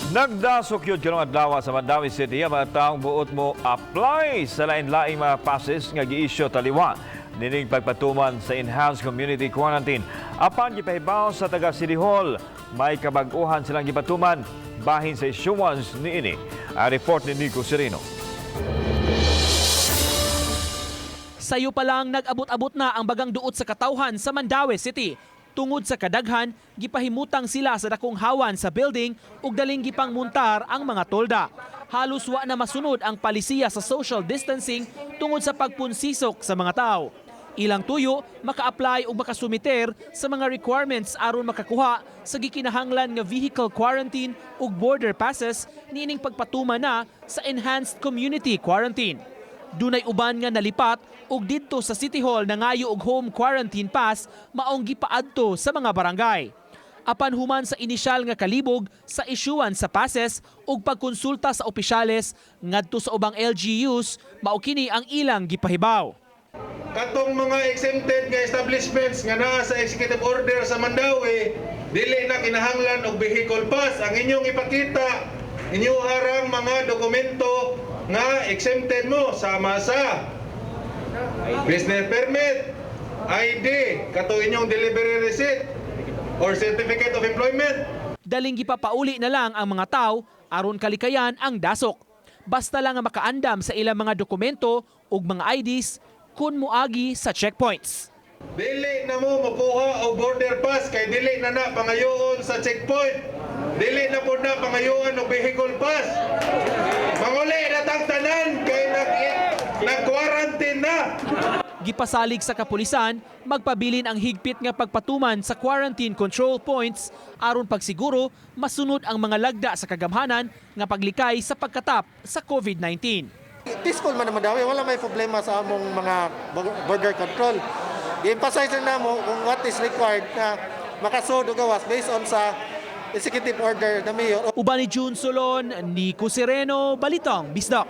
Nagdasok gyud karong adlaw sa Mandaue City ang mga taong buot mo apply sa lain-laing mga passes nga gi-issue taliwa nining pagpatuman sa enhanced community quarantine. Apan gipahibaw sa taga City Hall, may kabag-uhan silang gipatuman bahin sa issuance niini. Ang report ni Nico Sereno. Sayo pa lang, nag-abot-abot na ang bagang duot sa katawhan sa Mandaue City. Tungod sa kadaghan, gipahimutang sila sa dakong hawan sa building ug daling gipangmuntar ang mga tolda. Halos wa na masunod ang palisiya sa social distancing tungod sa pagpunsisok sa mga tao. Ilang tuyo, maka-apply ug makasumiter sa mga requirements aron makakuha sa gikinahanglan nga vehicle quarantine ug border passes niining pagpatuman na sa enhanced community quarantine. Dunay uban nga nalipat ug didto sa City Hall nangayo og home quarantine pass, maong gipaadto sa mga barangay. Apan human sa inisyal nga kalibog sa issuance sa passes ug pagkonsulta sa opisyales ngadto sa ubang LGUs, mao kini ang ilang gipahibaw. Katong mga exempted nga establishments nga naa sa executive order sa Mandaue, dili na kinahanglan og vehicle pass. Ang inyong ipakita, inyong harang mga dokumento nga exempted mo sama sa business permit, ID, kato inyong delivery receipt or certificate of employment. Daling gipapauli na lang ang mga tao aron kalikayan ang dasok. Basta lang nga makaandam sa ilang mga dokumento ug mga IDs kun moagi sa checkpoints. Dili na mo makuha og border pass kay dili na na pangayoon sa checkpoint. Dili na po na pangayoon og vehicle pass. Manguli na tang tanan kay nag-quarantine na. Gipasalig sa kapulisan, magpabilin ang higpit nga pagpatuman sa quarantine control points aron pagsiguro masunod ang mga lagda sa kagamhanan nga paglikay sa pagkatap sa COVID-19. Peaceful man naman daw, eh, wala may problema sa among mga border control. I-emphasize na namo kung what is required na makasud o gawas based on sa executive order na mayor. Uban ni June Solon, Nico Sereno, Balitang Bisdak.